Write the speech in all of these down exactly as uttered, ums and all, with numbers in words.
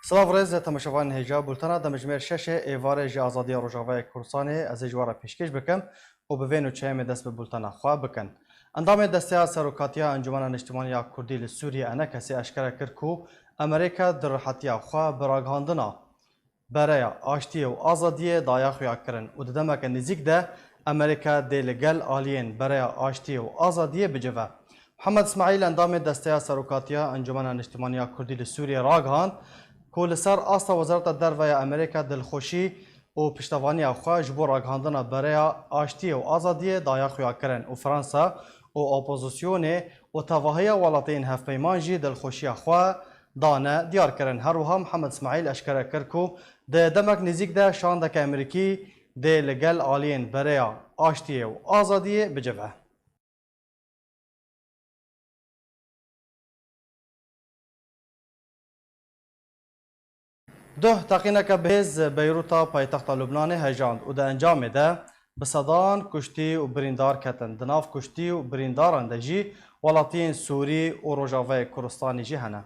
Silav rêz temaşevanên hêja, bultena demjimêr şeş ê êvarê ji Azadiya Rojavayê Kurdistanê ez ê ji we re pêşkêş bikim û bi vê nûçeyê em ê dest bi bultena xwe bikin. Endamê Desteya Serokatiya Encûmena Niştimanî ya Kurdî li Sûriyê, ENKSê, eşkere kir ku Amerîka di rihetiya xwe bi ragihandina bereya aştiyê û azadiyê daye xuya kirin û di demeke nêzîk de Amerîka dê li gel aliyên bereya aştiyê û azadiyê bicive. Mihemed Îsmaîl, endamê Desteya Serokatiya Encûmena Niştimanî ya Kurdî li Sûriyê, ragihand ku li ser asta Wezareta Derve ya Amerîka dilxweşî û piştevaniya xwe ji bo ragihandina bereya aştiyê û azadiyê daye xuya kirin û Fransa û opozisyonê û tevahiya welatên hevpeyman jî dilxweşiya xwe dane diyar kirin. Her wiha Mihemed Îsmaîl eşkere kir ku di demek nêzîk de şandeke Amerîkî dê li gel aliyên bereya aştiyê û azadiyê bicive. Duh teqîneke bihêz Beyrûta paytexta Lubnanê hejand û di encamê de bi sedan kuştî û birîndar ketin. Di nav kuştî û birîndaran de jî welatiyên Sûrî û Rojavayê Kurdistanê jî hene.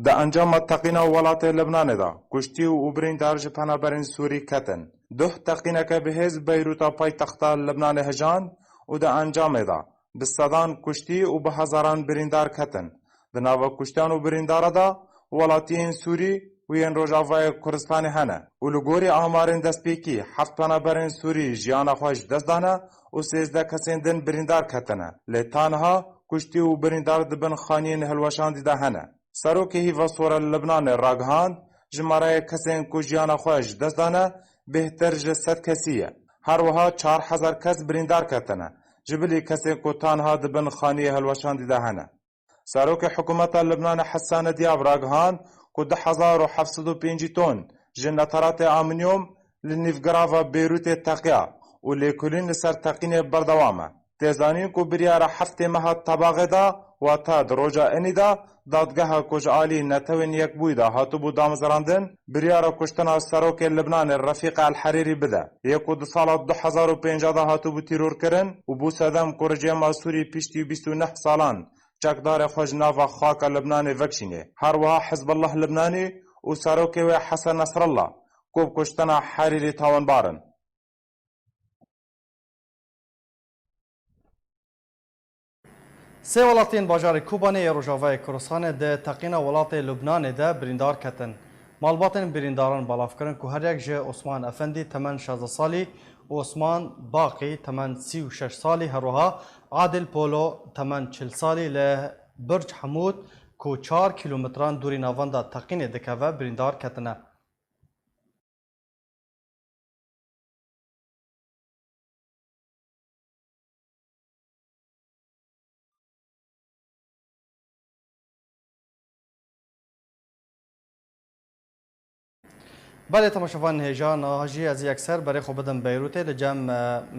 Di encama teqîna welatê Libnanê de kuştî û birîndar ji penaberên Sûrî ketin. Duh teqîneke bihêz Beyrûta paytexta Libnanê hejand û di encamê de bi sedan kuştî û bi hezaran birîndar ketin. Di nava kuştan û birîndara de welatiyên Sûrî û yên Rojavayê Kurdistanê hene û li gorî amarên destpêkî heft penaberên Sûrî jiyana xwe ji dest dane û sêzdeh kesên din birîndar ketine. Lê ta niha kuştî û birîndar di bin xaniyên hilweşandî de hene. Serokê Hîva Sor a Libnanê ragihand, jimareyê kesên ku jiyana xwe ji dest dane bêhtir ji sed kesî ye. Her wiha çar hezar kes birîndar ketine, ji bilî kesên ku ta niha di bin xaniyê hilweşandî de hene. Serokê Hikûmeta Libnanê Hesane Diyab ragihand ku du hezar û heft sed û pêncî ton ji neteratê amînyom li nîvgirava Beyrûtê teqiya û lêkolîn li ser teqînê berdewam e. Tê zanîn ku biryara heftê meha Tebaxê de, wata di roja inî de, dadgeha ku ji alî Netewên Yekbûyî de hatibû damezrandin, biryara kuştina serokê Libnanê Refîq El Herîrî bide. Yê ku di sala du hezar û pêncî de hatibû tîrorkirin û bû sedem ku rejîma Sûrî piştî bîst û neh salan çekdarê xwe ji nava xaka Libnanê vekişînê. Her wiha Hizbullah Libnanî û serokê wê Hesen Nesrallah ku bi kuştina Herîrî tawanbar in. Sê welatiyên bajarê Kobanê yê Rojavayê Kurdistanê di teqîna welatê Lubnanê de birîndar ketin. Malbatên birîndaran belav kirin ku her yek ji Osman Efendî, temen şazdeh salî, û Osman Baqî, temen sî û şeş salî, her wiha Adil Polo, temen çil salî, li Burc Hemûd, ku çar kîlometran dûrî navenda teqînê dikeve, birîndar ketine. Belê, temaşevanên hêja, niha jî ez yekser berê xwe bidim Beyrûtê li cem, e,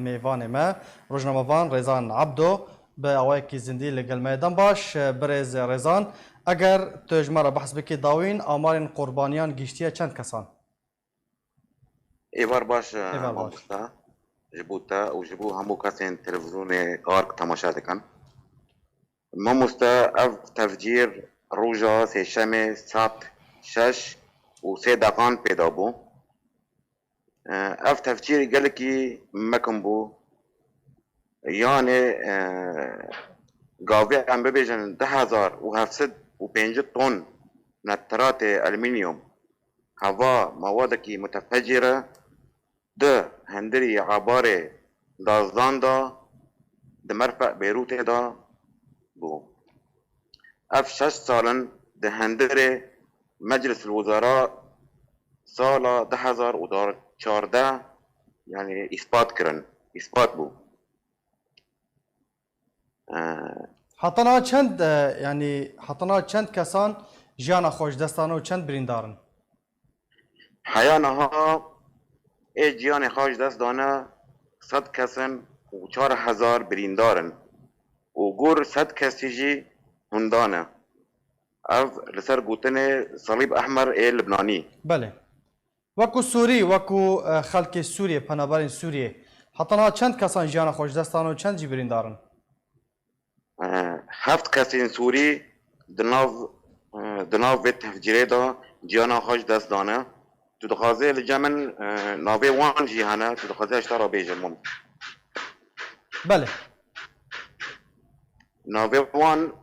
mêvanê me, rojnamevan Rêzan Ebdo, bi awayekî zindî li gel me ye. Dem baş, e, birêz Rêzan, eger tu ji me re behs bikî dawîn, amarên qurbaniyan gihîştiye çend kesan? Êvar baş, e, Êvar baş. Mamoste, ji bo te û ji bo hemû kesên televîzyonê Ark temaşe dikin. Mamoste, ev tefcîr roja sêşemê saet şeş û sê deqan pêda bû. E, ev tefcîr gelekî mekin bû. Yanê, e, gavê em bibêjin du hezar û heft sed û pêncî ton netratê alumînyum, heva mawadekî mutefecîr e, di hundirî abarê Dazdan de di merfeq Beyrûtê de bû. Ev şeş sal in di hundirê Meclis el Wezara sala du hezar û çardeh, yanî îspat kirin, îspat bû. E, Heta niha çend, e, yanî heta niha çend kesan jiyana xwe ji dest dane û çend birîndar in? Heya niha ê jiyanê xwe ji dest dane sed kes in û çar hezar birîndar in û gor sed kesî jî hundan e. Ev li ser gotinê Salîb Ehmer ê Libnanî. Belê. Wekû Sûrî, wekû, e, xelkê Sûriyê, penaberên Sûriyê, heta niha çend kesan jiyana xwe ji dest dane û çend jî birîndar in? E, heft kesên Sûrî di nav e, di nav vê tefcîrê de ciyana xwe ji dest dane. Tu dixwazê li cem min, e, navê wan jî hene, tu dixwazê ez ji te re bêjim wan. Belê. Navê wan,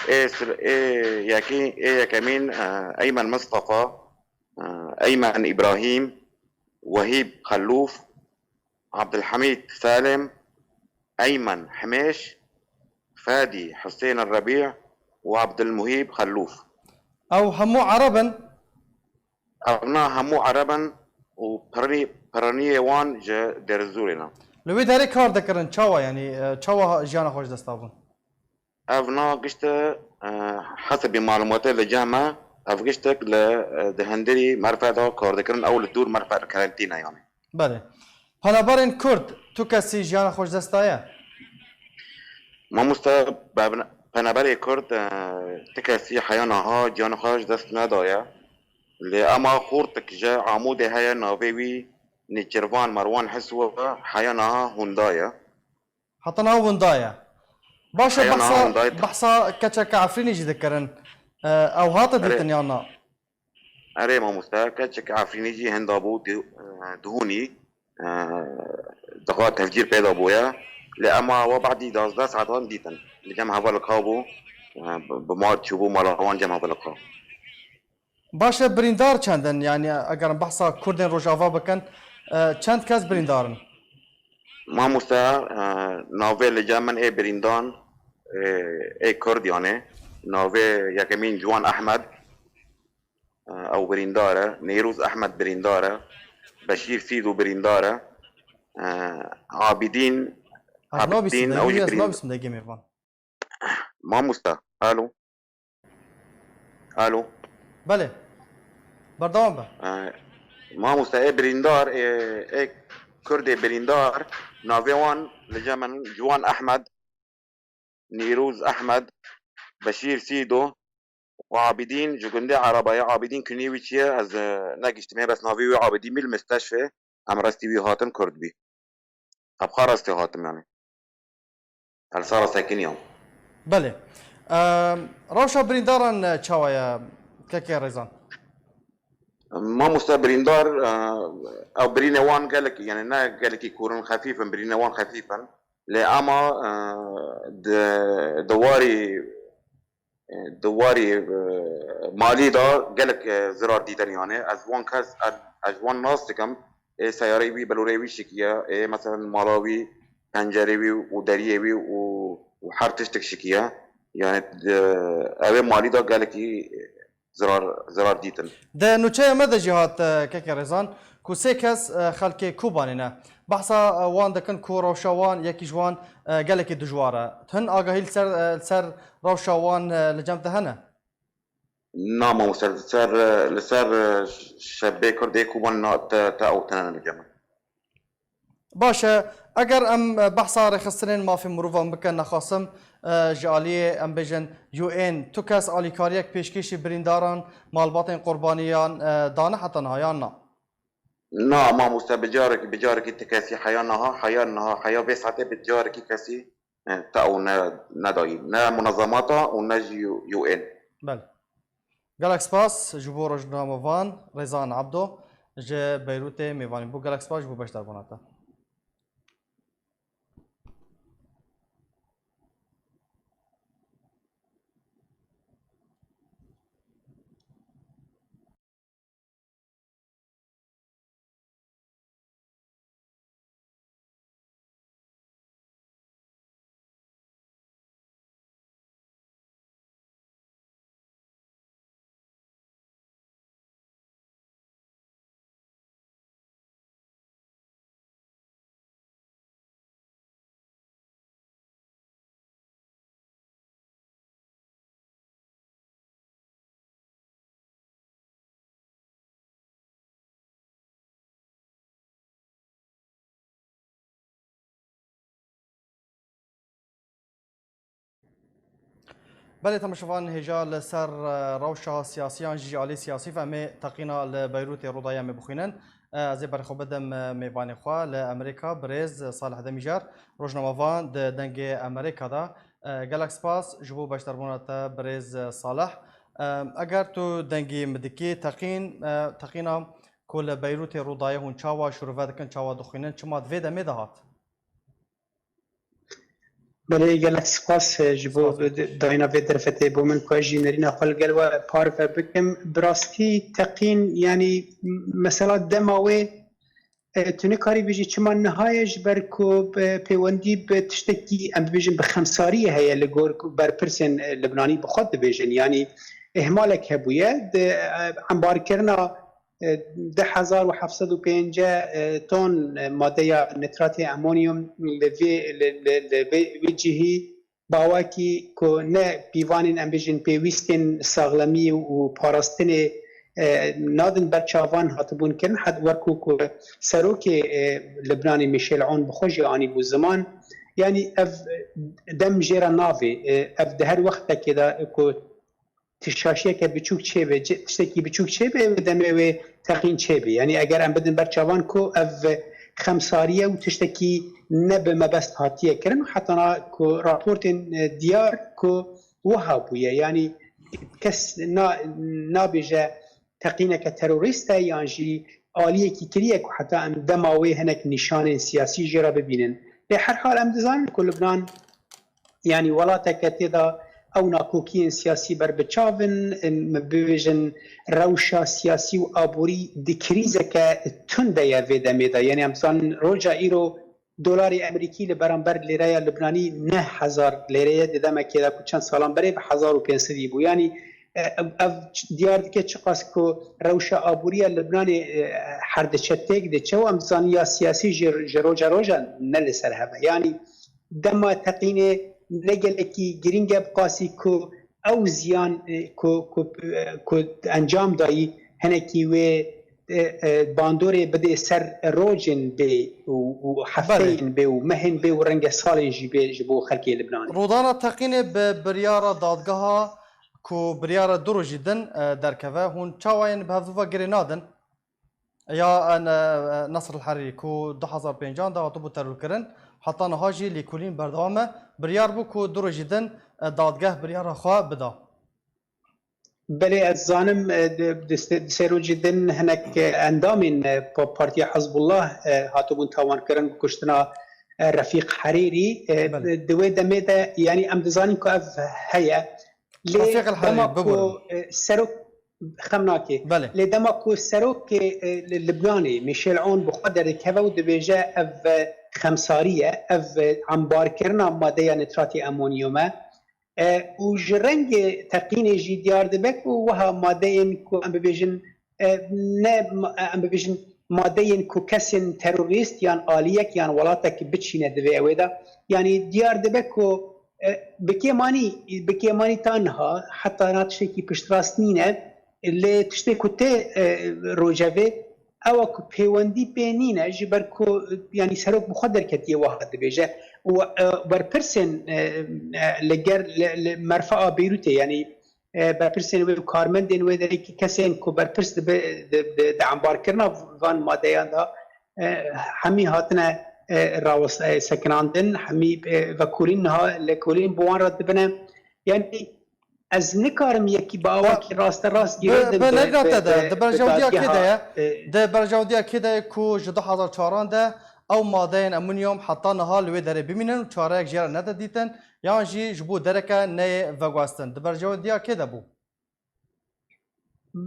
e, ê sir-, ê yekî-, ê yekemîn, e, Eymen Mistefa, e, Eymen Îbrahîm, Wehîb Xelûf, Abdulhamîd Salim, Eymen Himêş, Fadî Husên Rebî û Abdulmuhîb Xelûf. Ew hemû Ereb in? Evna hemû Ereb in û pirinî-, piriniyê wan ji Dêrizûrê ne. Li wê derê kar dikirin, çawa, yanî, e, çawa jiyana xwe ji dest dabûn? Evna gişt, e, hesebî malûmatê li cem me, ev giştek li, e, di hundirî merfê de kar dikirin, ew li dûr merfê karantîne yanî. Belê. Penaberên Kurd, tu kesî jiyana xwe ji dest daye? Mamoste, be-, penaberê Kurd, e, ti kesî heya niha ciyana xwe ji dest nedaye. Lê ema xortik ji Amûdê heye, navê wî Nêçîrvan Merwan Hiswa, heya niha hûnda ye. Heta niha winda ye. Baş e, Heya niha behsa, winda ye. Behsa keçeke Efrînî jî dikirin. E, ew hate Erê. dîtin yan na? Erê mamoste, keçeke Efrînî jî hinda bû di-, e, dihûnî, e, dixa tevcîr pê de bûye. Lê ema we badî duwazdeh saetan dîtin. Li cem hevalek xwe bû, e, bi, bi mar çûbû mala wan cem hevalek xwe. Baş e, birîndar çend in? Yanî eger em behsa Kurdên Rojava bikin, e, çend kes birîndar in? Mamoste, e, navê li cem min ê birîndan, e, ê Kurd yanê. Navê yekemîn Ciwan Ehmed, e, ew birîndar e. Nêrûz Ehmed birîndar e. Beşîr Sîdo birîndar e. E, Abidîn, Abidîn, ew jî birîndar. Ez nabîsim degê mêvan. Mamoste, alo. Alo. Belê. Berdewam be. E, mamoste, ê birîndar, ê, ê Kurdê birîndar, navê wan li cem min Ciwan Ehmed, Nîrûz Ehmed, Beşîr Sîdo û Abidîn ji gundê Ereba ye. Abidîn kunî wî çi ye? Ez, e, negiştime, bes navê wî Abidîn bî li misteşfê. Em restî wî hatin Kurd bî. Ev xwe restê hatim yanî. Ev sara sekiniyan. Belê. Em, rewşa birîndaran, e, çawa ye, kekê Rêzan? Mamoste birîndar, e, ew birînê wan gelek, yanî ne gelekî kûr in, xefîf in, birînê wan xefîf in. Lê ema, e, di, di warî e, di warî, e, malî de gelek, e, zirar dîtin yanî. Ez wan kes, ez, ez ji wan nas dikim, ê seyareyê wî, beloreyê wî şikiye, ê meselen mala wî, pencerê wî û deriyê wî û, û her tiştik şikiye. Yanî, e, ew ê malî de gelekî, e, zirar, zirar dîtin. Di nûçeya me de jî hat, e, keke Rêzan, ku sê kes, e, xelkê Kobanê ne. Behsa, e, wan dikin ku rewşa wan, yekî ji wan, e, gelekî dijwar e. Hin agahî li ser, e, li ser rewşa wan, e, li cem te hene? Na mamoste, li ser, e, li ser, e, ş-, şebê Kurdê Kobanê na te, te ew tine li cem e. Baş e, eger em, e, behsa rêxistinên mafê mirovan bikin, nexasim, e, ji aliyê, em bêjin, U N, tu kes alîkariyek pêşkêşî birîndaran, malbatên qurbaniyan, e, dane heta niha yan na? Na, mamoste, bi carekî, bi carekî ti kesî heya niha, heya niha, heya vê saetê bi carekî kesî, e, te ew ne, nedayî. Ne munezemata û ne jî U N. Belê. Gelek spas ji bo rojnamevan Rêzan Ebdo ji Beyrûtê mêvanî bû. Gelek spas ji bo beşdarbûna te. Belê, temaşevan, hêja li ser, e, rewşa siyasiyan jî ji alî siyasî ve em ê teqîna li Beyrûtê Rûdayê em ê bixwînin. E, ez ê berê xwe bidim, e, mêvanê xwe li Amerîka, birêz Salih Demîjar, rojnamevan di Dengê Amerîka de. E, gelek spas ji bo beşdarbûna te, birêz, e, Salih. E, eger tu dengê min dikî, teqîn, e, teqîna ku li Beyrûtê rû daye, hûn çawa şirove dikin, çawa dixwînin, çima di vê demê de hat? Belê, gelek spas, e, ji bo Spas. dayîna vê derfetê bo min ku ez jî nerîna xwe li gel we parve bikim. Bi rastî teqîn, yanî, m-, mesela dema wê, e, tu nikarî bêjî çima niha ye, ji ber ku bi pêwendî bi tiştekî, em bibêjin, bi xemsariyê heye li gor ku berpirsên, e, Libnanî bi xwe dibêjin. Yanî ihmalek hebûye. Di, e, embarkirina, e, du hezar û heft sed û pêncî, e, ton, e, madeya nitratê amonyum li vê, li, li, li vê, vê cihî bi awakî ku ne pîvanên, em bêjin, pêwîstên saxlemî û parastinê, e, nadin ber çavan hatibûn kirin, het wek ku, ku serokê, e, Libnanê Michel Aoun bi xwe jî anîbû ziman. Yanî ev dem jê re navê, e, ev di her wextekê de ku ti-, şaşiyeke biçûk çêbe, ci-, tiştekî biçûk çêbe, wê demê wê teqîn çêbe. Yanî eger em bidin ber çavan ku ev xemsariye û tiştekî ne bi mebest hatiye kirin û hetana ku raportên, e, diyar ku wiha bûye. Yanî kes na-, nabêje teqîneke terorîst e yan jî aliyekî kiriye ku heta em dema wê hinek nîşanên siyasî jê re bibînin. Lê her hal em dizanin ku Libnan, yanî welateke tê de ew nakokiyên siyasî ber bi çav in, em bibêjin rewşa siyasî û aborî di krîzeke tund de ye vê demê de. Yanî em zanin roja îro dolarê Amerîkî li beramber lêreya Libnanî neh hezar lêre ye, di demekê de ku çend salan berê bi hezar û pênc sedî bû. Yanî, e, ev, ev diyar dike çiqas ku rewşa aboriya Libnanê, e, her diçe têk diçe û em dizanin ya siyasî ji, ji roja roja ne li ser hev e. Yanî dema teqînê ne gelekî girîng e, bi qasî ku ew ziyan, e, ku, ku, e, ku encam dayî hinekî wê, e, e, bandorê bidê ser rojên bê û, û Belê. hefteyên bê û mehên bê û renge salên jî bê ji bo xelkê Libnanê. Rûdana teqînê bi biryara dadgeha ku biryara du rojî din, e, derkeve, hûn çawa yên bi hevdû ve girê nadin? Ya, e, ne, e, Nasr el Herîrî ku du hezar pêncan de hatibû terorkirin, heta niha jî lêkolîn berdewam e. Biryar bû ku du rojî din, e, dadgeh biryara xwe bida. Belê, ez zanim, e, di, di sê, di sê rojî din hinek, e, endamên, e, pa-, Partiya Hizbullah, e, hatibûn tawankirin bi kuştina, e, Refîq Herîrî. E, Belê. Di wê demê de, yanî em dizanin ku ev heye. Lê Refîq el Herîrî, dema ku, biborin. e, serok, xem nake. Belê. Lê dema ku serokê, e, li Libnanê, Michel Aoun, bi xwe derdikeve û dibêje ev, e, xemsarî ye, ev, e, embarkirina madeya nitratê amonyum e, e, û ji rengê teqînê jî diyar dibe ku wiha madeyên ku em bibêjin, e, ne ma-, em bibêjin madeyên ku kesên terorîst yan aliyek yan welatek biçîne di vê ewê de. Yanî diyar dibe ku, e, bi kêmanî, bi kêmanî ta niha heta niha tiştekî piştrast nîne, lê tiştê ku tê, e, rojevê, ew e ku pêwendî pê nîne, ji ber ku, yanî serok bi xwe derketiye wiha dibêje. Û, e, berpirsên, e, e, li ger, li, li merfea Beyrûtê, yanî, e, berpirsên wê û karmendên wê derê, kesên ku berpirs dibe, di, di, di embarkirina van madeyan de, e, hemî hatine, e, rawes-, e, sekinandin, hemî, e, vekolîn niha lêkolîn bi wan re dibine. Yanî, ez nikarim yekî bi awakî rasterast girê Bi, bim bi bi, nedra bi, te de, bi, di bi berjewendiya kê de dadgeha, ye? e, Di berjewendiya kê de ye ku ji du hezar çaran de ew madeyên amonyum heta niha li wê derê bimînin û çareyek jê re nede dîtin, yan jî ji bo dereke neyê veguhestin? Di berjewendiya kê de bû?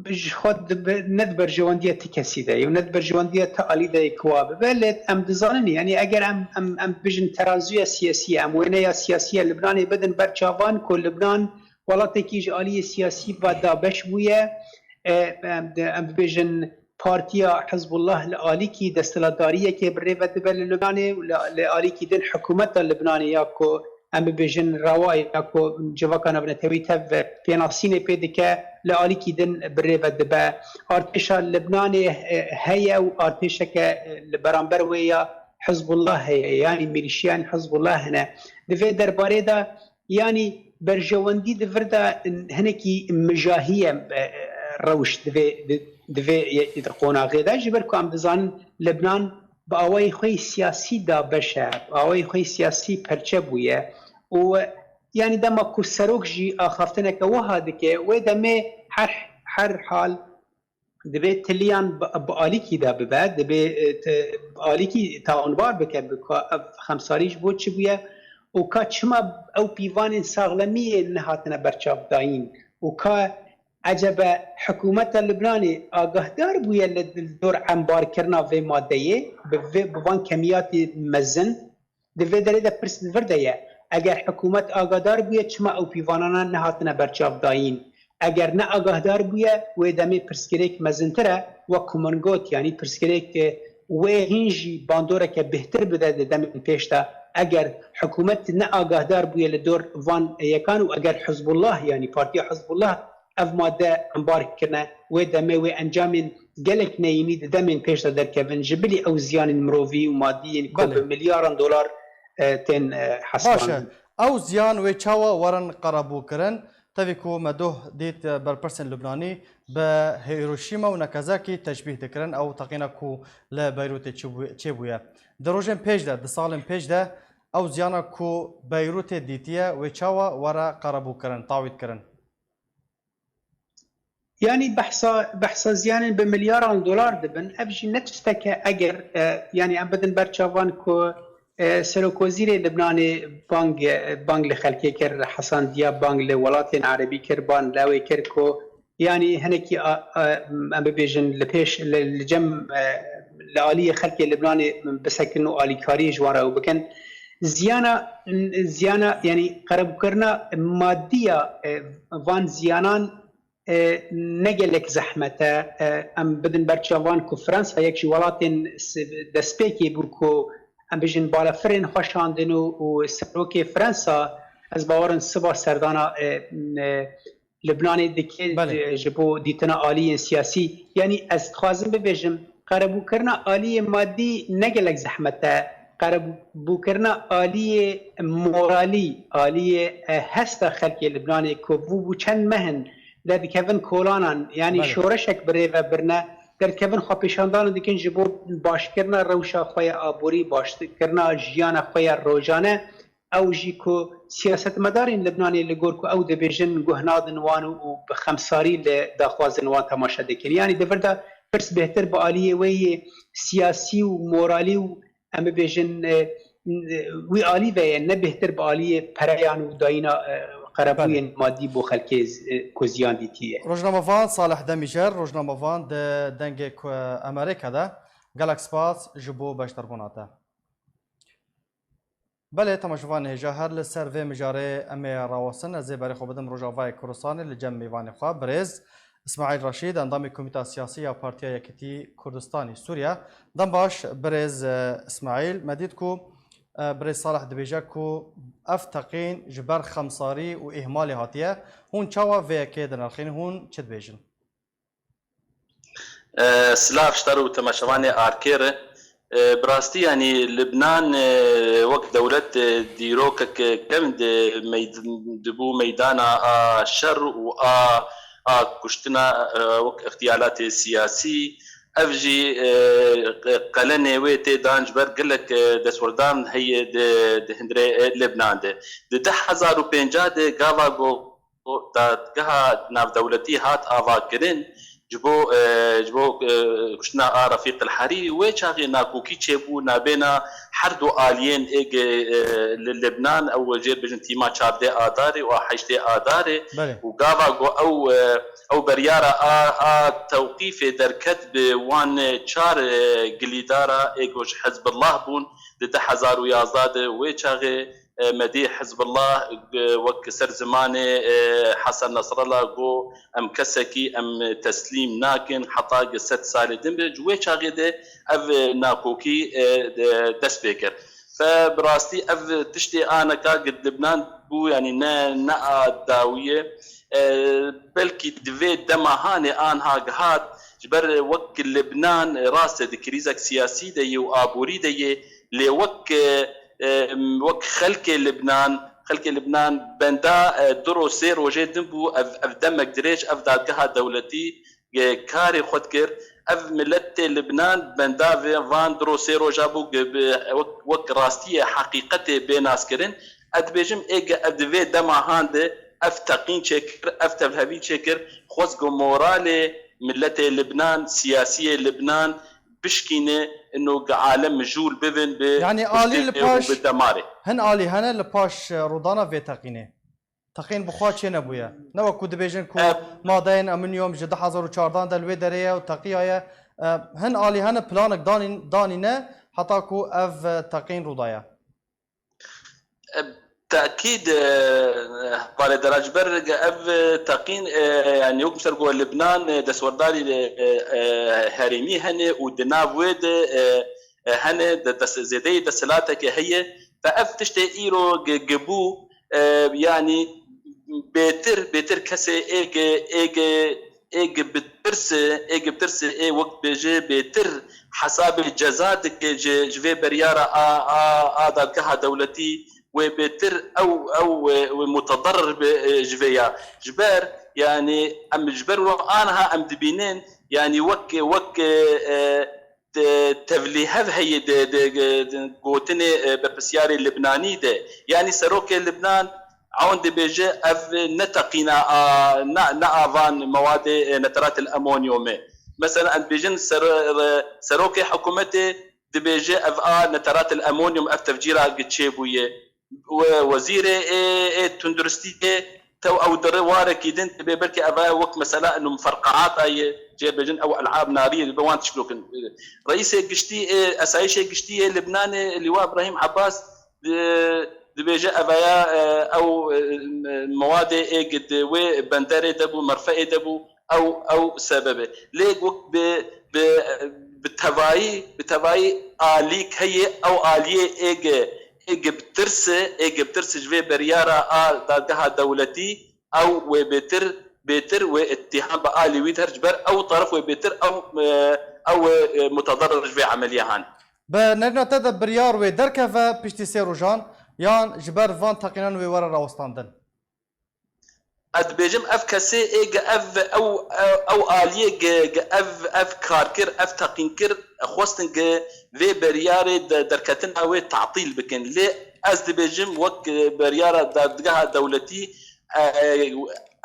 Ji xwe di be-, ne di berjewendiya ti kesî de ye û ne di berjewendiya ti alî de ye ku wa bibe, lê em dizanin, yanî eger em, em, em bijin teraziya siyasî ye, em wêneya siyasî ya Libnanê bidin ber çavan ku Libnan welatekî ji aliyê siyasî ve dabeş bûye, e, em, em bibêjin Partiya Hizbullah li alîkî desthilatdariyekê bi rê ve dibe li Libnanê û li, li alîkî din hikûmeta Libnanê ya ku em bibêjin rewa ya ku civaka navnetewî tev pênasînê pê dike, li alîkî din bi rê ve dibe. Artêşa Libnanê, e, heye û artêşeke, e, li beramber wê ya Hizbullah heye, yanî milîşiyên Hizbullah hene. Di vê derbarê de, yanî berjewendî di vir de hinekî mijahî ye, e, rewş di vê, di, di vê ye-, di qonaxê de, ji ber ku em dizanin Libnan bi awayê xwe yê siyasî dabeş e, bi awayê xwe yê siyasî perçe bûye û yanî dema ku serok jî axaftineke wiha dike, wê demê her her hal dibê tiliyan bi, bi alîkî de bibe, dibê, e, te, bi alîkî tawanbar bike, bi ka ev xemsarî ji bo çi bûye û ka çima ew pîvanên saxlemiyê nehatine berçavdayîn û ka ecebe hikûmeta Libnanê agahdar bûye li dor embarkirina vê madeyê bi vê, bi van kemiyatê mezin? Di vê derê de pirs li vir de ye. Eger hikûmet agahdar bûye, çima ew pîvanana nehatine berçavdayîn? Eger ne agahdar bûye, wê demê pirsgirêk mezintir e, wek ku min got, yanî pirsgirêk, e, wê hîn jî bandoreke bêhtir bide di demên pêş de. Eger hikûmet ne agahdar bûye li dor van yekan û eger Hizbullah, yanî Partiya Hizbullah ev madde embar kirine, wê demê wê encamên gelek neyînî di demên pêş de derkevin, ji bilî ew ziyanên mirovî û madî yên ku Belê. bi milyaran dolar, e, tên, e, Baş e. hesibandin. Ew ziyan wê çawa werin qerebûkirin? Tevî ku me doh dît, e, berpirsên Lubnanî bi Hiroşîma û Nagasakî teşbîh dikirin, ew teqîna ku li Beyrûtê çêbû-, çêbûye. Di rojên pêş de, di salên pêş de ew ziyana ku Beyrûtê dîtiye, wê çawa were qerebûkirin, tawît kirin? Yanî behsa, behsa ziyanên bi milyaran dolar dibin. Ev jî ne tiştek e eger, e, yanî em bidin ber çavan ku, e, Serokwezîrê Libnanê bang, e, bang li xelkê kir, Hesan Diyab bang li welatên erebî kir, bang lawê kir ku yanî hinekî a, a, em bibêjin li pêş, li, li cem, e, li aliyê xelkê Libnanê bisekin û alîkariyê ji wan re ew bikin. Ziyana, ziyana, yanî qerebûkirina madî ya, e, van ziyanan e, ne gelek zehmet e. E, em bidin ber çavan ku Fransa yek ji welatên s-, destpêkê bû ku em bijin balafirên xwe şandin û, û serokê Fransa, ez bawerim siba serdana, e, e, Libnanê dike Belê. ji, ji bo dîtina aliyên siyasî. Yanî ez dixwazim bibêjim, qerebûkirina aliyê madî ne gelek zehmet e. Qerebûkirina aliyê moralî, aliyê, e, hesta xelkê Libnanê ku bû bû çend meh in derdikevin kolanan, yanî Belê. şoreşek bi rê ve birine, derdikevin xwepêşandanan dikin ji bo başkirina rewşa xwe ya aborî, başkirina jiyana xwe ya rojane. Ew jî ku siyasetmedarên Libnanê li gor ku ew dibêjin guh nadin wan û, û bi xemsarî li daxwazên wan temaşe dikin. Yanî di vir de pirs bêhtir bi aliyê wê yê siyasî û moralî û em bibêjin, e, wî alî ve ye, ne bêhtir bi aliyê pereyan û dayîna, e, qerebûyên Belê. madî bo xelkê, e, ku ziyan dîtiye. Rojnamevan Salih Demîjer, rojnamevan di Dengê ku Amerîka de, gelek spas ji bo beşdarbûna te. Belê, temaşevanê hêja, her li ser vê mijarê em ê rawestin. Ez ê berê xwe bidim Rojavayê Kurdistanê li cem mêvanê xwe, birêz Îsmaîl Reşîd, endamê Komîta Siyasî ya Partiya Yekîtî Kurdistanî Sûriye. Dem baş, birêz, e, Îsmaîl. Me dît ku, e, birêz Salih dibêje ku ev teqîn ji ber xemsarî û îhmalê hatiye. Hûn çawa vê yekê dinirxînin? Hûn çi dibêjin? E, silav ji te re û temaşevanê Arkêr. E, bi rastî, yanî Libnan, e, wek dewlet, e, dîrokek, e, kevn di meyd-, dibû meydana a şer û a, a kuştina, e, wek îxtiyalatê siyasî. Ev jî, e, qelenê wê tê dan ji ber gelek, e, destwerdan heye di, di hundirê, e, Libnan de. Di du hezar û pêncî de gava ku dadgeha navdewletî hat avakirin ji bo, e, ji bo, e, kuştina a Refîq el Herîrî, wê çaxê nakokî çêbû nabêna her du aliyên êg, e, li Libnan, ew jê bêjin tîma çardeh Adarê û a heştê Adarê Belê. û gava ku ew, e, ew beryara a, a tewqîfê derket bi wan çar, e, gilîdara ê ku ji Hizbullah bûn di du hezar û yazdeh de, wê çaxê e, medê Hizbullah, e, wek ser zimanê, e, Hesen Nesrallah got, em kesekî em teslîm nakin heta gi sed salê din be. Ji wê çaxê de ev, e, nakokî, e, de, dest pê kir. Fe bi rastî ev tiştê aneka gi Libnan bû, yanî ne, ne a dawiyê. E, belkî di vê dema hanê anha gihat, ji ber wek Libnan rast e di krîzek siyasî de yê û aborî de yê, lê wek, e, e, wek xelkê Libnan, xelkê Libnan benda, e, du ro sê rojê din bû, ev, ev demek dirêj, ev dadgeha dewletî, e, karê xwe dikir. Ev miletê Libnan benda vê van du ro sê roja bû, ge-, bi, wek, wek rastiyê heqîqetê bê naskirin. Ez dibêjim ê ge ev di vê dema han de ev teqîn çêkir, ev tevlhevî çêkir, xwest ku moralê miletê Libnan, siyasiyê Libnan bişkîne, ino ge alem mijûl bibin bi Yanî alî li kuştê û paş, bi demarê. Hin alî hene li paş, e, rûdana vê teqînê? Teqîn bi xwe çênebûye. Ne wek ku dibêjin ku Ev madeyên amonyum ji du hezar û çardan de li wê derê ye û teqiyaye. E, hin alî hene planek danîn-, danîne heta ku ev, e, teqîn rûdaye. E, tekîd, e, hevalê Dera ji ber ev teqîn, e, yani wek ser ku Libnan, e, destwerdarî, e, e, herêmî hene û di nav wê de, e, e, hene de des-, zêdeyî desthilateke heye. Ve ev tiştê îro ge-, gebû, e, yani bêtir, bêtir kesê ê ge, ê ge, ê ge bitirse, ê ge bitirse, ê wek bêje bêtir hesabê ceza dike ji, ji vê beryara a, a, a dadgeha dewletî wê bêtir ew, ew, e, wê mutedarrir be, e, ji vê ya. Ji ber, yani em ji ber wilo aniha em dibînin, yani wek, wek, e, e, te-, tevlîhev heye di, di, di gotinê, e, berpirsiyarê Libnanî de. Yanî serokê Libnan ewn dibêje ev ne teqîna a, ne, ne avan mewadê, e, neteratil amonyum e. Mesela em dibêjin ser-, e, serokê hikûmetê dibêje ev a neteratil amonyum ev tevcîra gi çêbûye. We-, wezîrê ê, ê tunduristiyê tew ew diri warekî din dibe belkî eva wek mesela inu muferqeata ye, cê bêjin ew el'ab narî ye, dibe wan tişt bikin. Reîsê giştî ê, esayîşê giştî yê Libnanê Lîwa Ibrahîm Ebas di-, dibêje evaya, e, ew, e, mewadê ê gi di wê benderê de bû, merfeê de bû, ew, ew sebeb e. Lê wek bi, bi, bi tevayî, bi tevayî alîk heye, ew aliyê ê gi, ê gi bi tirs e, ê gi bi tirs e ji vê beryara a dadgeha dewletî, ew wê bêtir, bêtir wê îttiham bi alî wî de her ji ber ew taraf wê bêtir ew, e, ew wê, e, mutedarrir ji vê emeliya han. Bi nerîna te de biryar wê derkeve piştî sê rojan yan ji ber van teqînan wê were rawestandin? Ez dibêjim ev kesê ê ge ev, ew, ew, ew aliyê ge, ge ev, ev kar kir, ev teqîn kir, xwestin ge vê beriyarê de derketina wê tatîl bikin. Lê ez dibêjim wek, e, beriyara dadgeha dewletî, e,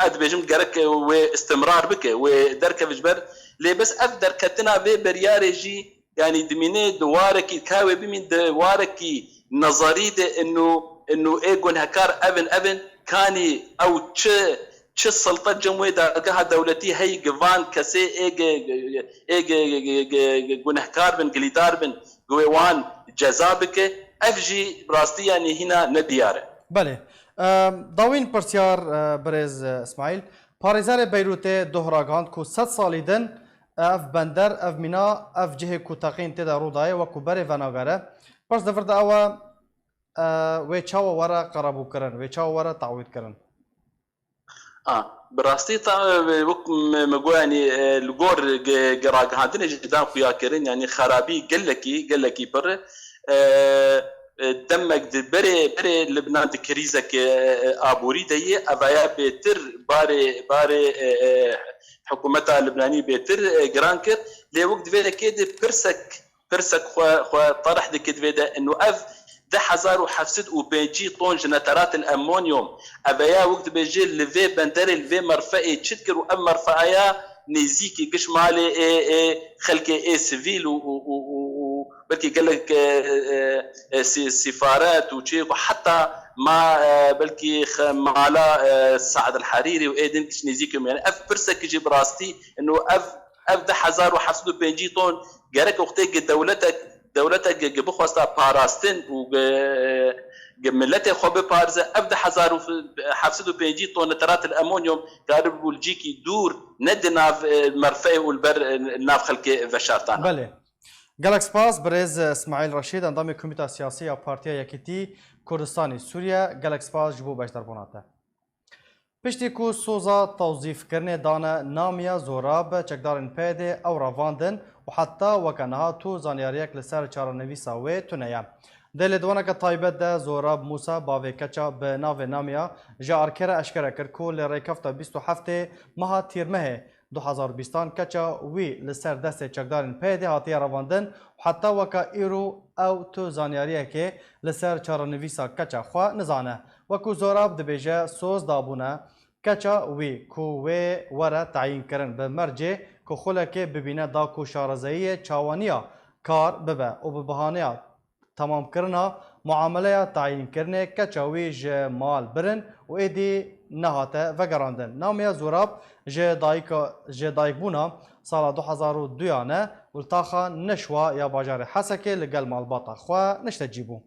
ez dibêjim gerek wê istimrar bike, wê derkeve ji ber. Lê bes ev derketina vê beriyarê jî Yanî dimîne di warekî, ka wê bimîn di warekî nezerî de inu, inu ê gunhekar ev in, ev in, kanî ew çi, çi silta cem wê dadgeha dewletî hey gi van kesê ê gi, ê gi, gi, gi, gi, gi gunhekar bin, gilîdar bin, gi wê wan ceza bike, ev jî bi rastî yanî hîna ne diyar e. Belê. Em, dawîn pirsyar, e, birêz, e, Îsmaîl. Parêzerê Beyrûtê doh ragihand ku sed salî din ev bender, ev mîna, ev cihê ku teqîn tê de rû daye, wekî berê venagere. Pirs di vir de ew e, e, wê çawa were qerebûkirin, wê çawa were te'wîdkirin? A, bi rastî ta, e, wek me, me got, yanî, e, li gor ge-, ge-, ragihandinê jî dan xuya kirin, yanî xerabî gelekî, gelekî pir e. E, e, demek di berê, berê Libnan di krîzeke, e, aborî de ye, evaya bêtir barê, barê, e, e, hikûmeta Libnanî bêtir, e, giran kir. Lê wek di vê yekê de pirsek, pirsek xwe, xwe terih dike di vê de, inu ev du hezar û heft sed û pêncî ton ji neteratil amonyum, eveya wek dibêje li vê benderê, li vê merfeê çi dikir û ev merfeya nêzîkî giş malê ê, ê xelkê ê sivîl û, û, û, û, û belkî gelek, e, e, e, sî-, sîfaret û çêk û heta ma, e, belkî xe-, mala, e, Saad el Herîrî û ê din giş nêzîkî me. Yani ev pirsekî jî bi rastî, ino ev, ev du hezar û heft sed û pêncî ton gerek wextê gi dewletek, dewletek gi, gi bixwesta parastin û gi, gi miletê xwe biparêze, ev du hezar û heft sed û pêncî ton nitrat el amonyum karibû li cîkî dûr, ne di nav, e, merfeyê û li ber, e, nav xelkê veşartana. Belê. Gelek spas, birêz Îsmaîl Reşîd, endamê Komîta Siyasî ya Partiya Yekîtî Kurdistanê Sûriye. Gelek spas ji bo beşdarbûna te. Piştî ku soza tewzîfkirinê dane namiya Zorab, çekdarên P Y D'ê ew revandin û heta weke niha tu zanyariyek li ser çarenivîsa wê tune ye. Di lêdwaneke taybet de Zorab Mûsa, bavê keça bi navê Namiya, ji ARKê re eşkere kir ku li rêkefta bîst û heftê meha Tîrmehê du hezar û bîstan keça wî li ser destê çekdarên P Y D'ê hatiye revandin û heta weke îro ew tu zanyariyekê li ser çarenivîsa keça xwe nizane. Wekû Zorab dibêje, soz dabûne keça wî ku wê were teyînkirin bi mercê ku xulekê bibîne da ku şarezeyiyê çawaniya kar bibe û bi bahaneya temamkirina muameleya tayînkirinê keça wî ji mal birin û êdî nehate vegerandin. Namiya Zûrab ji dayika, ji dayikbûna sala du hezar û duyan e û li taxa Nişwa ya bajarê Hesekê li gel malbata xwe niştecî bû.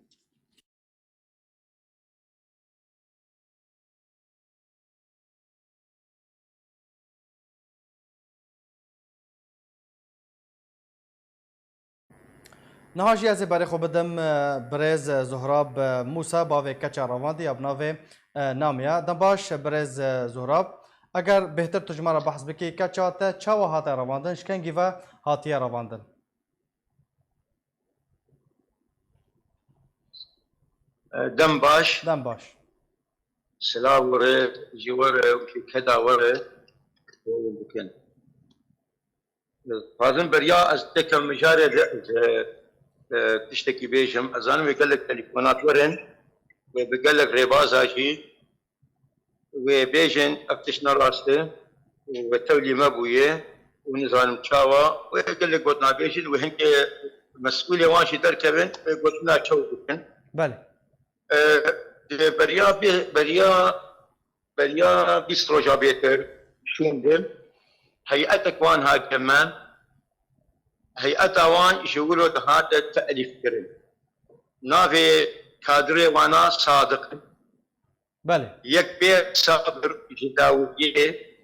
Niha jî ez ê berê xwe bidim, e, birêz, e, Zohrab, e, Mûsa, bavê keça revandî ya bi navê, e, Namiya. Dem baş, e, birêz, e, Zohrab. Eger bêhtir tu ji me re behs bikî, keça te çawa hate revandin, ji kengî ve hatiye revandin? Dem baş. Dem baş. Silav we re, ji we re û ji keda we re dewam bikin. Dixwazim beriya ez têkevim mijarê de, ez, e, tiştekî bêjim. Ez zanim wê gelek telefonat werin, wê bi gelek rêbaza jî wê bêjin ev tişt ne rast e û wê tewlî me bûye û nizanim çawa. Wê gelek gotina bêjin, wê hinkê mesûlê wan jî derkevin, wê gotina çew bikin. Belê. E, beriya bê-, beriya, beriya bîst roja bêtir şûndim. Heyetek wan hate me. Heyeta wan ji wilo dihate te'lîfkirin. Navê kadrê wana Sadiq in. Belê. Yek bê Sabir ji Dawiyê,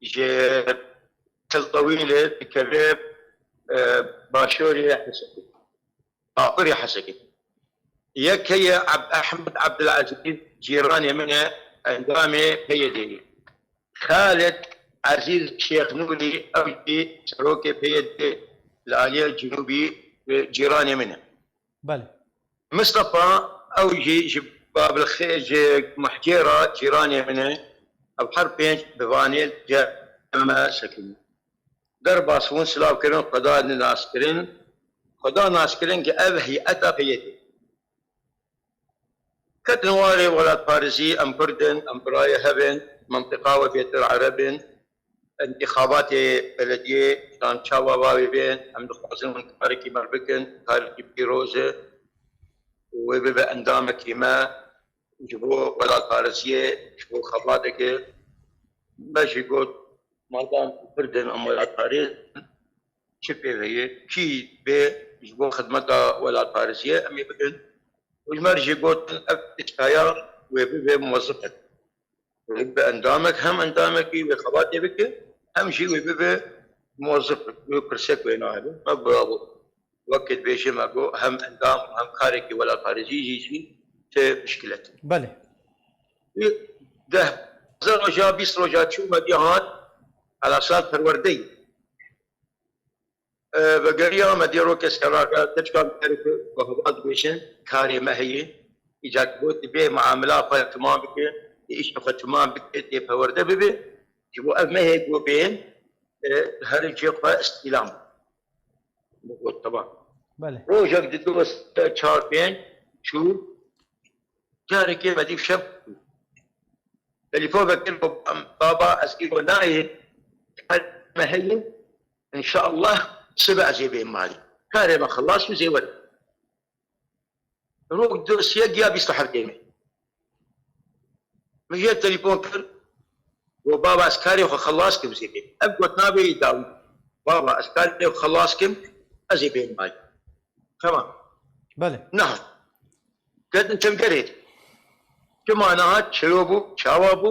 ji Til Tewîlê dikeve, e, başûrê Hesekê. Baqurê Hesekê. Yek heye Ab-, Ehmed Abdulazîz, cîranê min e, endamê P Y D'yê. Xalid Ezîz Şêx Nûrî, ew jî serokê P Y D'ê li aliyê Cinûbî, e, cîranê min e. Belê. Mistefa, ew jî ji Babilxê, ji Mehcêra cîranê min e. Ev her pênc bi Vanê li cem me sekinî. Derbas bûn, silav kirin, Xweda nas kirin. Xweda nas kirin ki ev heyeta P Y D'ê. Ketin warê welatparêzî, em Kurd in, em birayê hev in, mentiqa we bêtir Ereb in. Întîxabatê belediyê dan çawa bavê bên, em dixwazin hûn karekî me bikin, karekî pîroz e û wê bibe endamekî me ji bo welatparêziyê, ji bo xebateke me jî got, madam Kurd in, em welatparêz in, çi pê ve ye, kî bê ji bo xidmeta welatparêziyê em ê bikin. Û ji me re jî gotin, ev tiştaya wê bibe muwezif e. Wê bibe endamek, hem endamekî wê xebatê bike, hem jî wê bibe muwezif, wê kursek wê nahêle. Me got, wekî dibêje, me got, hem endam, hem karekî welatparêzî jî jî tê mişkilet. Belê. Deh, roja, bîst roja çû me diya hat, elasal perwerdeyî. E, vegeriya me dê rokê seraka, te çika dikare ku bi heva dibêjin, karê me heye. Îcar ku dibê muamela xwe temam bike, dê îşê xwe temam bike, dê perwerde bibe. Ji bo ev mehê ku bên, e, herê cê xwe îstîlam. Min got, temam. Belê. Rojek di du, sê, çar, pênc çû, carekê me dî şev telefon vekir, got, baba, ez îro nayê, kar me heye, înşallah sibe ez ê bêm malê. Karê me xilas bû, zê werim. Roj dosye giya bîst û heftê me. Min jê telefon kir, got, baba, ez karê xwe xilas kim, zê bêm. Ev got, nabê îdawî. Baba, ez karê xwe xilas kim, ez ê bêm malê. Tamam. Belê. Nehat. Ketin çemgerê. Çima nehat? Çilo bû, çawa bû,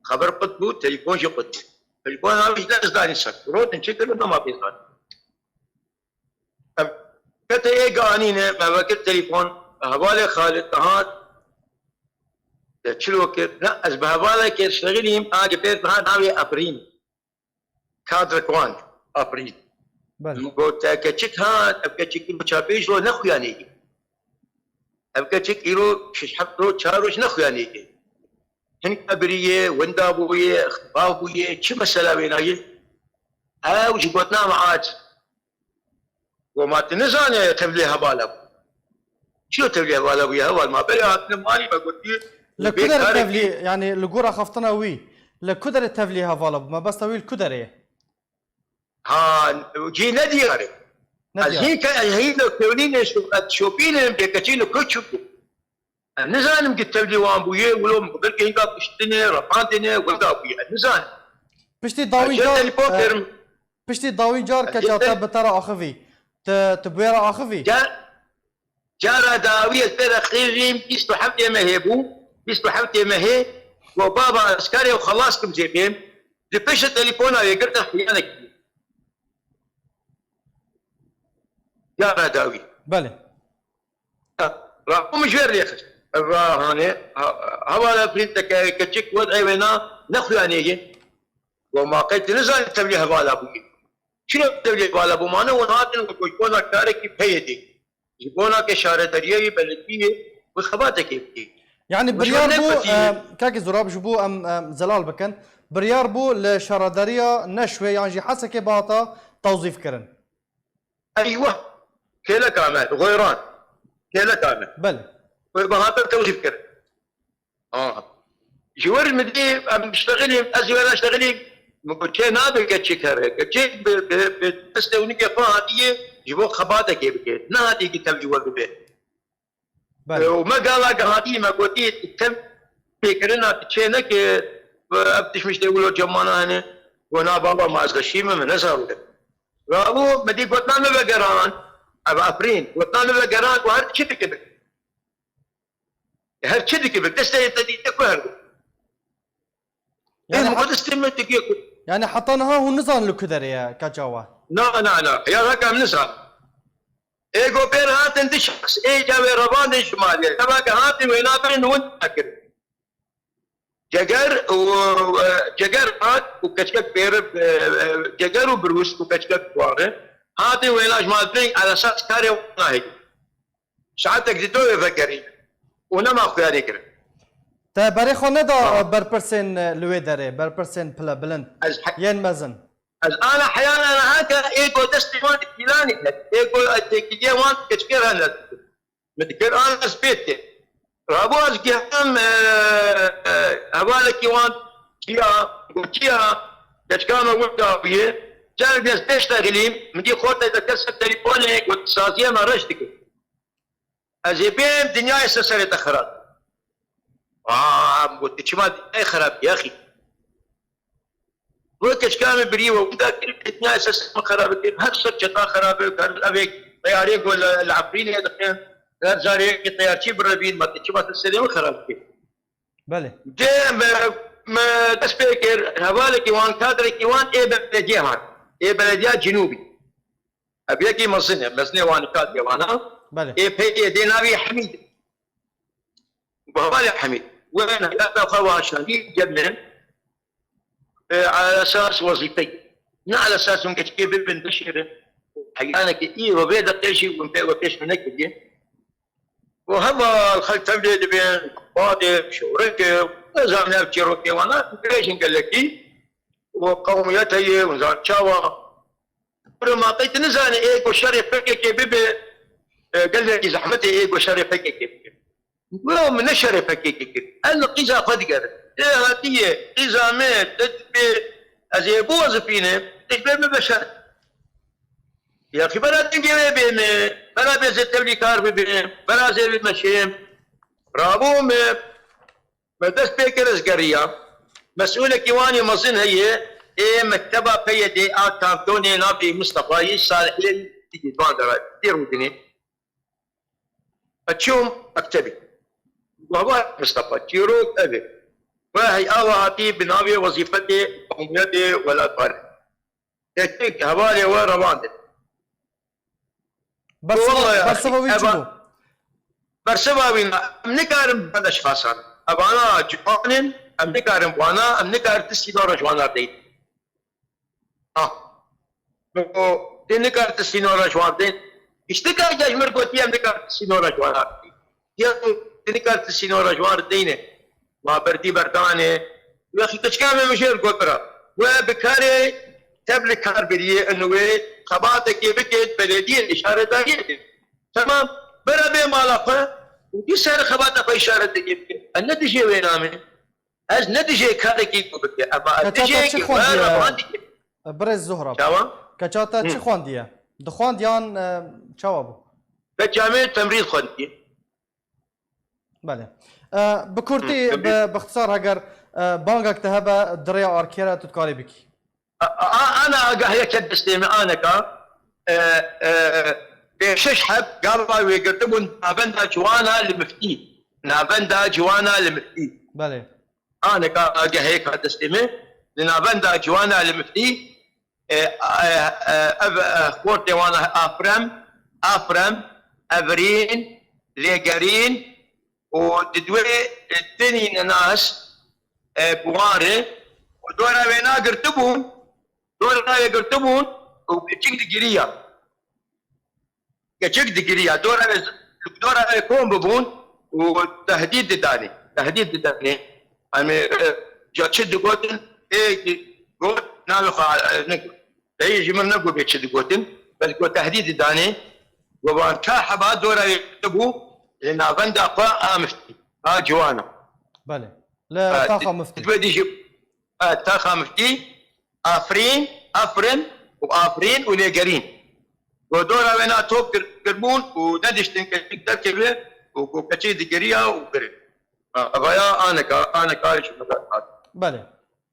xeber qut bû, telefon jî qut. Telefon navê ji dest danî ser. Rotin çi kirin, nema pê zanî. Em kete yê ganîne, me vekir telefon, hevalê Xalid nehat. De çilo kir, ne, ez bi hevalekê şexilîm, a ki pêr nehat navê Efrîn. Kadrek wan, Efrîn. Belê. Min got, te keçik hat, ev keçik min çapê ji lo nexuyanî. Ev keçik îro şeş heft roj, çar roj nexuyanî. Hin qebirî ye, winda bûye, xebav bûye, çi mesela wêna ye? Ew ji gotina me aciz. Got, ma tu nizane tevlî hevala bû. Çi yo tevlî hevala bûye heval? Ma berê hatine malî me gotî, Li bê ku derê karek tevlî, yanî li gora xeftina wî, li ku derê tevlî hevala bû? Mebesta wî li ku derê ye? Ha, cî ne diyar e. Ne Ez diyar. hîn ke, ez hîn de kewlînê şo-, ez şopînim, bê keçî li ku çûbû. Ez nizanim ki tevlî wan bûye, wilo min bir genga kuştine, revandine, wenda bûye. Ez nizanim. Piştî dawîn Ece car, telefon e, kerim. Piştî dawîn car Ece keça te tel- bi te re axivî. Te, tu bûye re axivî? Car, cara dawî ez pê re xêjîm, bîst û heftê mehê bû. Bîst û heftê mehê. Go baba, ez karê xelas kim jê bêm. Di pişt telefona wê girtin hiyanek. Cara dawî. Belê. Rabû min ji wê lê xist. Eva hanê, ha-, hevala prînteke keçik wed ewêna ne xuyanê ye. Go ma qey tu nizanî tevlî hevala bûye. Çira tevlî hevala bû? Mane wan hatin û ji bona karekî peyê dê. Ji bona ke şaredariyê belediyê wê xebatekê bikê. Yani Û ji biryar wan bû, nekutî. e, Kak Zurab, ji bo em, em zelal bikin. Biryar bû li şaredariya Neşwê yan jî Hesekê bihata tewzîf kirin. Eywa. Kêleka me, Goyran. Kêleka me. Belê. Wê bi hatin tewzîf kir. Aha. Ji wir min dî em ştexilîm, ez ji wêra ştexilîm. Min got, çê nabe keçik here. Keçik bi, bi, bi destê û nikê xwe hatiye ji bo xebatekê bike. Nehatiye ki tev ji we bibe. Belê. Û me gava gihatî me gotî, tev pêkirina tu çê neke, ev tişt miştê wilo cemana hene, go na baba ma ez xeşî me, me nezanî. Rabû, me dî gotina me vegeran, ev Efrîn, gotina me vegeran, go her çi dike bike. Her çi dike bike, destê te dî te ku her bû. Ê, Yani min hat- got destê me dike ku. Yani heta niha hûn nizanin li ku derê ye, keça we? Na, na, na, ya heka em nizan. Ê go pêr hatin di şexs, ê cawê revandê ji malê. Tevake hatin wêna birin win nakirin. Ceger û, e, Ceger hat û keçkek pêrib, e, e, Ceger û Birûs û keçkek dixware. Hatin wêna ji mal birin, ala esas karê wan nahêlin. Saetek di dawê vegerî û nema xuyanê kirin. Te berê xwe neda Ha. berpirsên, e, li wê derê, berpirsên pilebilind, Ez he- yên mezin. Ez ana heyana niha ke ê go destê wan di pîlanê ne. Ê go têkiliyê wan keçikê re ne. Min dikir ana ez pê tê. Rabû ez giham, e, e, hevalekî wan çiya, go çiya, keçika me wil dawiye. Carek ez pêş de hilîm, min dî xortê de kes telefonê, got saziye me reş dikir. Ez ê bêm dinyayê ser serê te xirab. Aa, em got, tu çima dinyayê xirab, yaxî? Wê keçika min birî we, wenda kir, dinyayê ser serê min xirab kir. Her ser çeta xirab e, her evê teyarê ku li, li Efrînê dixin, her carê yekê teyarçî birevîn, ma tu çima ser serê min xirab kir? Belê. Dê me, me dest pê kir, hevalekî wan, kadrekî wan ê belediyê hat. Ê belediya Cinûbî. Ev yekî mezin e, mezinê wan, kadrê wan a. Belê. Ê peyê dê navê Hemîd. Babalê Hemîd. Wê ne, ya xwe waşandî cem min. E, ala esas wezîfeyê. Ne ala esas hûn keçikê bibin, bişêrin. Heyanekî îro vê deqê jî hûn pê we pêş min nekiriye. Û heval xelk tevlê dibin, badê, şewrekê, nizanim ev çîrokê wana, dirêjin gelekî. Û qewmiyet heye, û zan çawa. Kuro ma qey tu nizanî ê ku şerê P K K bibe, e, gelekî zehmet e ê ku şerê P K K bibe. Wilo min ne şerê P K K kir. Ez li qîza xwe digerim. Ê hatiye, qîza me, te dibê, ez ê biwezifînim, tu ji ber min veşer. Yaxî bera dengê wê bê me, bera bê zê tevlîkar bibim, bera zê bimeşim. Rabû me, me dest pê kir ez geriyam. Mesûlekî wanî mezin heye, ê mekteba P Y D a kantonê navê Mistefayî Salihê dî van dera, dê rûdinê. Ez çûm mektebê. Baba Mistefa, çîrok ev e. We hey ava hatî bi navê wezîfetê qewmiyetê welatparê. Yekek hevalê we revandin. Bersiva, Wallahî bersiva wî çi eva-, bû? Bersiva wî na, em nikarin bende şixasan. Evana ciwanin, em nikarin wana, em nikarin ti sînora ji wana deyin. Ah. O, tê nikar ti sînora ji wan deyne. Îşte ka ji mir gotiye em nikar ti sînora ji wan deyne. Ya tê nikar ti sînora ji wan deyne. Ma berdî berdane. Wexî keçika me mijêl got bira. We bi karê Mekteb li kar biriye, in wê xebatekê bike, belediyê îşaredariyê bike. Tamam, bere bê mala xwe û dî ser xebata xwe îşaretekê bike. Ez ne dijê wê namê. Ez ne dijê karekî ku bike. Ema ez Keçata dijê çi ki xwendiye? Were van dike. Birêz Zuhrab. Çawa? Keçata Hı. çi xwendiye? Dixwend yan, e, çawa bû? Keçamê temrîn xwendiye. Belê. E, bi kurtî, Hı, bi, bi ixtisar heger, e, bangek te hebe di rêya arkiyê re tu dikarî bikî. A, a, a, ana agahiyeke destê me aneka, e, e, pê şeş heb gava wê girtibûn navenda ciwana li miftî. Navenda ciwana li miftî. Belê. Aneka agahiyeka destê me, li navenda ciwana li miftî, e, e, e, ev, e, xortê wana Afrem, Afrem, Evrîn, Lêgerîn, û di duê, e, tenî nenas, e, bi wan re û dora wê na girtibûn, dora wê girtibûn û keçik digiriya. Keçik digiriya. Dora wê, dora wê kom bibûn û tehdîd didanê. Tehdîd didanê. Em ê, e, ca çi digotin, ê got, navê xwe, e, ne, Dayê ji min negot bê çi digotin, belkî tehdîd didanê, goban ka heba dora wê bû, li navenda xwe a miftî, a ciwana. Belê. Li Ha, taxa di-, miftî. Divê dî jî, ha, taxa miftî, Afrîn, Afrin û Afrîn û Lêgerîn. Go dora wê na top kir-, kirbûn û nediştin keçik derkeve û go keçik digiriya û kirin. Ha, evaya aneka, aneka ji min re hat. Belê.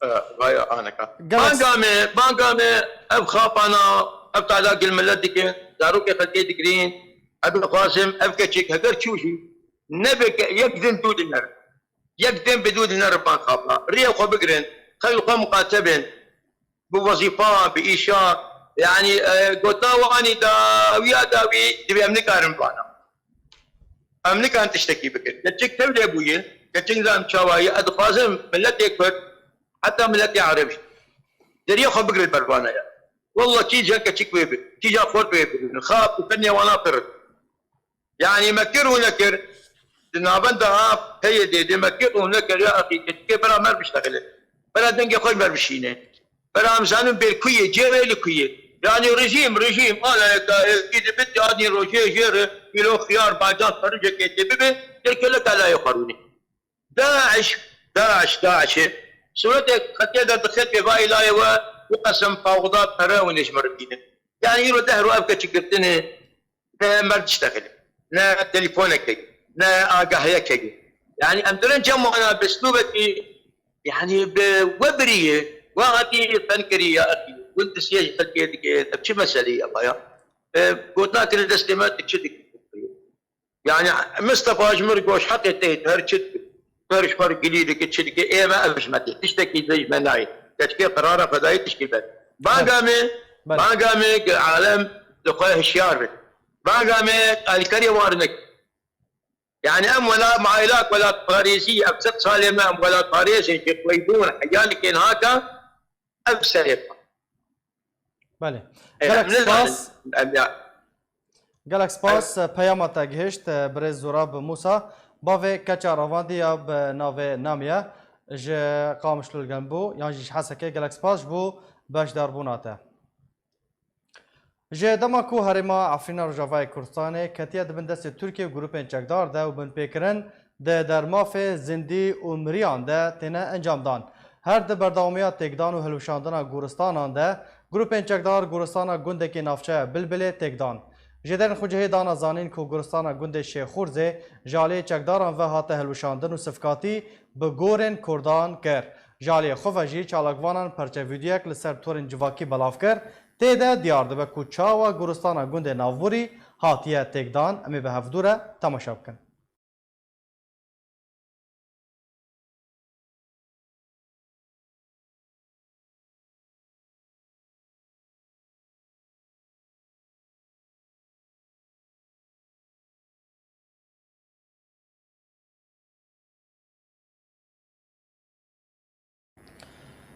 E, vaya aneka. Gelek Banga me, banga me, ev xapana, ev talakil millet dike, zarokê xelkê digirîn, ev dixwazim, ev keçik, heger çû jî, nebe ke-, yek din dû diner. Yek din bi dû diner ban xapa. Riyê xwe bigirin, xelk xwe muqate bin, bi wezîfa, bi îşa, yanî, e, gota wanî da, wiya da wî, divê em nikarin bana. Em nikan tiştekî bikin. Keçik tevlê bûye, keçik zam çawa ye, ez dixwazim miletê Kurd, heta miletê Ereb jî deriyê xwe bigire ber vana ya. Wallah kîja keçik wê bi, kîja xort wê bi, xap û tenê wana pir. Yanî me kir û nekir, di navenda PYD'ê de me kir û nekir ya axî keçikê bera mer biştexile. Bera dengê xwe mer bişîne. Bera em zanin bêr ku ye, cê wê li ku ye. Yanî rejîm, rejîm, ala ye ka êkî dibit, yanî rojê jê re kîlo xiyar, bacan, serûcekê tê bibe, tê keleka layê xwe rûnê. DAIŞ, DAIŞ, DAIŞ e. Sûretê xetê de dixet pê vayê layê we, û qesem pawda pere û nêjmir bîne. Yanî îro deh ro ev keçik girtine, ne merd diştexile, ne telefonek heye, ne agahiyek heye. Yanî em dirin cem wana bi slûbekî, yanî bi we birî ye, we hatî fenkirî ya exî, win disiye ji xelkê dike, ev çi meseleyê ye ya? E, gotina kirê destê me, tu çi dikî? Yanî Mistefa ji min re got, ji heqê te, tu her çi dikî? Tu her ji xwe re gilî dikî, çi dikî? Ê me ev ji me tê. Tiştekî de ji me nayê. Keçikê qirara xwe dayê tiştî ber. Banga me, Belê. banga me, alem dixwe hişyar be. Banga me alîkariyê wan re neke. Yanî em welat, me aîlak welatparêzî, ev sed salê me em welatparêz in, ji xweybûn, heya nikên haka, ev serê xwe. Belê. Ê, Gelek em nizanin, spas. em ya. Gelek spas, peyama te gihişt, birêz Zurab Musa. Bavê keça ravandî ya bi navê Namiye ji Qamişlo li gel bû, yan jî ji Hesekê. Gelek spas ji bo beşdarbûna te. Ji dema ku herêma Efrîna Rojavayê Kurdistanê ketiye di bin destê Tirkiye û grûpên çekdar de û binpêkirin di dermafê zindî û miriyan de têne encamdan. Her di berdewamiya têkdan û hilweşandina goristanan de, grûpên çekdar goristana gundekî navçeya Bilbilê têk dan. Jêderên xwe cihê dana zanîn ku goristana gundê Şêxûrzê ji aliyê çekdaran ve hate hilweşandin û sifkatî bi gorên Kurdan kir. Ji aliyê xwe ve jî çalakvanan perçe vîdyoyek li ser torên civakî belav kir. Tê de diyar dibe ku çawa goristana gundê navborî hatiye têkdan. Em ê bi hevdû re temaşe bikin.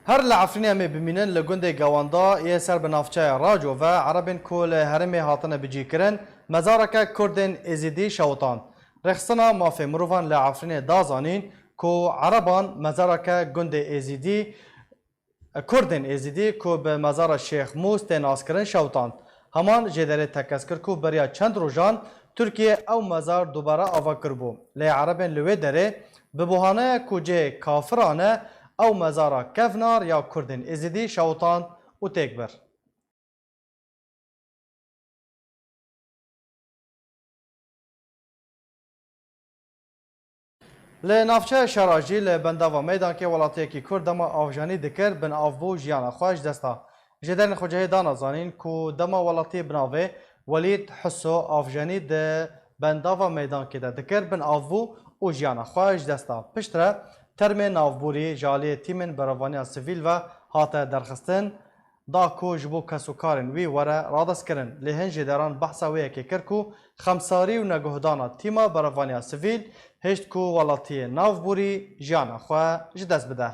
Her li Efrînê em ê bimînin, li gundê Gewanda yê ser bi navçeya Raco ve Erebên ku li herêmê hatine bicîkirin, mezareke Kurdên Êzîdî şewitand. Rêxistina Mafê Mirovan li Efrînê da zanîn ku Ereban mezareke gundê Êzîdî Kurdên Êzidî ku bi mezara Şêx Mûs tê naskirin şewitand. Heman jêderê tekez kir ku beriya çend rojan Tirkiye ew mezar dubare ava kiribû. Lê Erebên li wê derê bi buhaneya ku cihê kafiran e, ew mezara kevnar ya Kurdên Êzidî şewitand û têk bir. Li navçeya Şera jî li bendava Meydankê welatiyekî Kurd dema avjanî dikir, bin av bû, jiyana xwe ji dest da. Jêderên xwecihê dana zanîn ku dema welatiyê bi navê Welîd Huso avjanî di bendava Meydankê de dikir, bin av bû û jiyana xwe ji dest da. Piştre termê navborî ji aliyê tîmên berevaniya sivîl ve hate derxistin, da ku ji bo kesûkarên wî were radestkirin, lê hin jêderan behsa wê yekê kir ku xemsarî û neguhdana tîma berevaniya sivîl hişt ku welatiyê navborî jiyana xwe ji dest bide.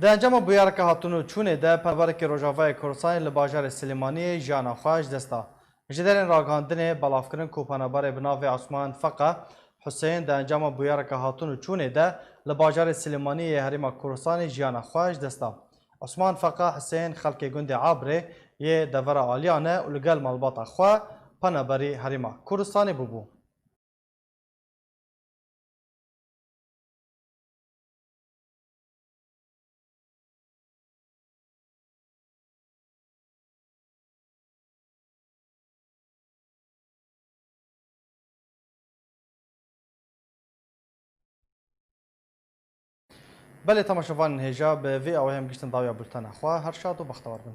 Di encama bûyereke hatûn û çûnê de, penaberekî Rojavayê Kurdistanê li bajarê Silêmaniyê jiyana xwe ji dest da. Ji derên ragihandinê belavkirin ku penaberê bi navê Osman Feqa Husên di encama bûyereke hatûn û çûnê de li bajarê Silêmaniyê yê Herêma Kurdistanê jiyana xwe ji dest da. Osman Feqa Husên xelkê gundê Abrê yê devera Aliyan e û li gel malbata xwe penaberî Herêma Kurdistanê bûbû. Belê, temaşevanên hêja, bi vî awayî em giştin dawiya bultena xwe. Her şad û bextewar bin.